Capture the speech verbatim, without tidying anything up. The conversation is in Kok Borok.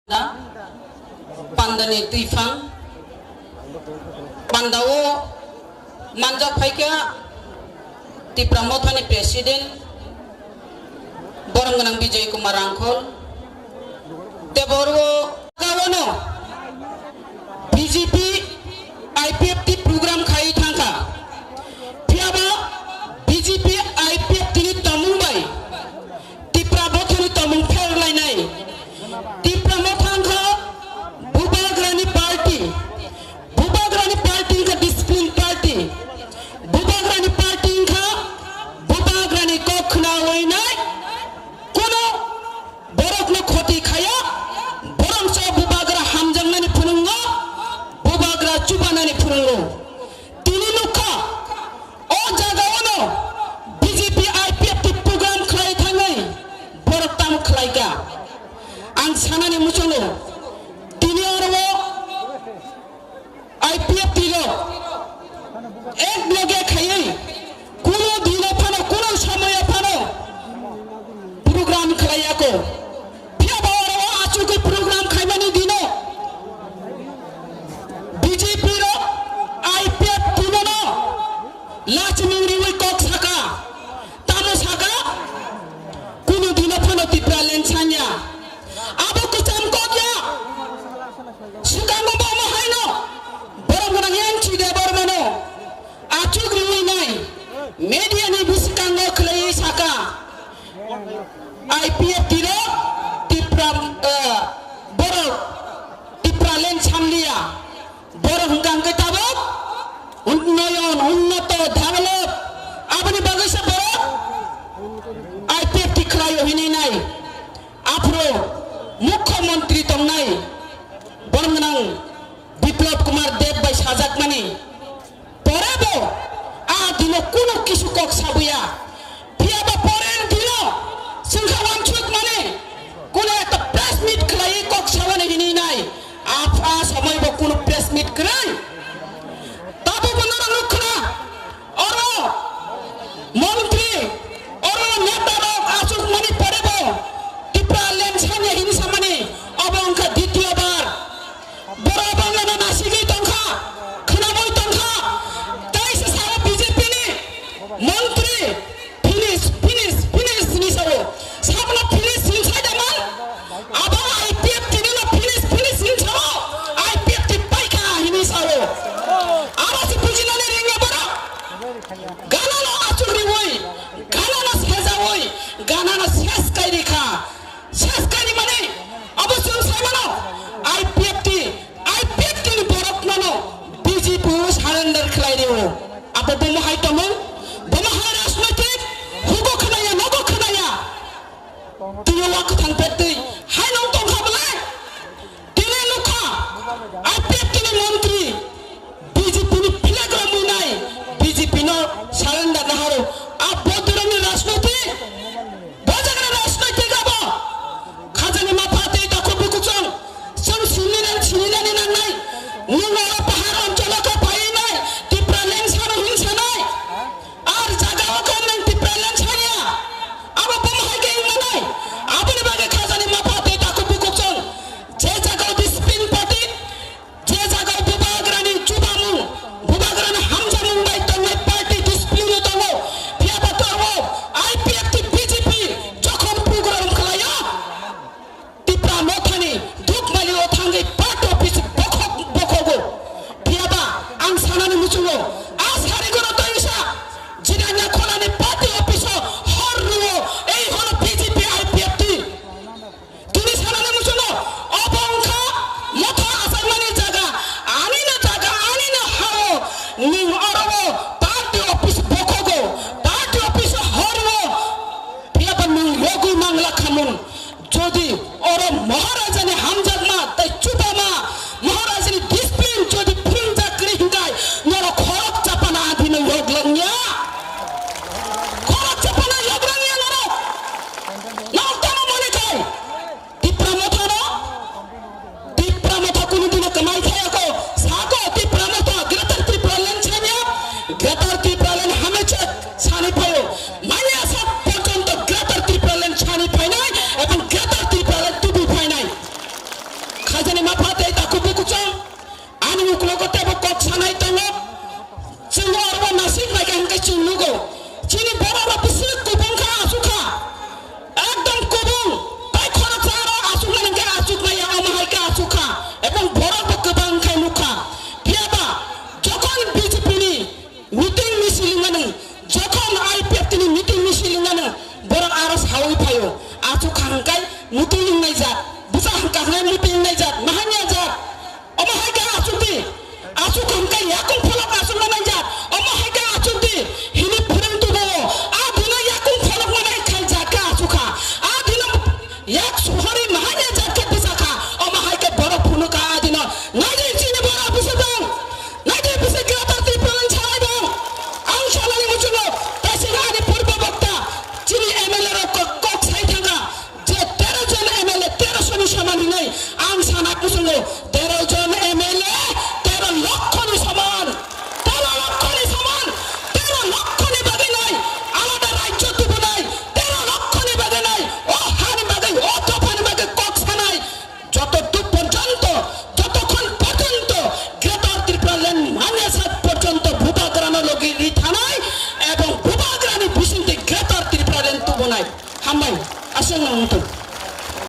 Pandani twiphang, pandao manjak phaikha Tipra Mothani President, borom gwnang Bijoy Kumar Rangkhol, tei borok gaono B J P I P F T program khai thangkha. Phiyaba B J P I P F T ni tongmung bai Tipra Mothani tongmung pherlainai. Tipra Motha wngkha Bubagrani party. Bubagrani party wngkha discipline party. Bubagrani party wngkha Bubagrani kok khnawi nai. Kuno borokno khoti khaya, boroksa Bubagra hamjaknani phunungo, Bubagra chubanani phunungo. Tini nukha, o jagao no B J P I P F T program khlai thangwi borok tamo khlaikha. Ang sanani muchungo, tini oro o I P F T rok ek loge khaiwi kuno dino phano, kuno samoyo phano program khlaiya kho. Phiyaba oro o achugwi program khaimani dino B J P rok I P F T no no lachimung riwi kok saka. Tamo saka? Kuno dino phano Tipraland sanya. Abo kwcham kok ya. Swkango bo omo haino borom gwnang N C Debbarmano achuk riwi nai media ni bwskango khwlaiwi saka, I P F T rok Tipra, eh, borok Tipraland samliya. Borok hwnkha hwnkhe tabuk unnoyon, unnoto, develop, aboni bagwi se borok I P F T khlaio hinwi nai. Aphuru mukhyamantri tongnai borok gwnang Biplab Kumar Deb bai sajakmani, pore bo a dino kuno kisu kok sabuya. Phiyaba porer dino chwngkha wansuk mani kuno ekta press meet khlaiwi kok sabani hinwi nai. A, a somoi bo kuno press meet kwrwi. Tabuk bo norok nukha na. Oro Ajani mapha tei takhuk bukuchang. Ani uklogo tebo kok sanai tongo. Chwng oro nasik bai khe hwnkhe chwng nugo. Chini borok rok bisi kubung kha asuk kha. Ekdom kubung. Tai khoroksa aro asuk nani hwnkhe asuk nai ya omo hai khe asuk kha. Ebong borok bo kwbang khai nuk kha. Phiya ba jokhon B J P ni meeting misil wngmani, jokhon I P F T ni meeting misil wngmani, borok aro sawi phaio. Asuk kha hwnkhe meeting wngnai jat. Bwsa hwnkha hwnkhe meeting wngnai jat. Mahanya jat. Omo hai khe achuk di. Achuk hwnkhe yakung pholok achuk manai jat. Omo hai khe achuk di. Hini phwrwng tubo. A dino yakung pholok manai khai jat khe achuk kha. A dino yak suhori mahanya jat khe bwsa kha. Omo hai khe borok phunuk kha a dino. Naidi chini borok bwsa dong. Naidi bwsa Greater Tipraland salai dong. Ang salai muchungo. Taisik ani purbo bokta. Chini M L A rok kok, kok sai thangkha. Je tero jon M L A, tero soni soman hinwi ang sana kusungo.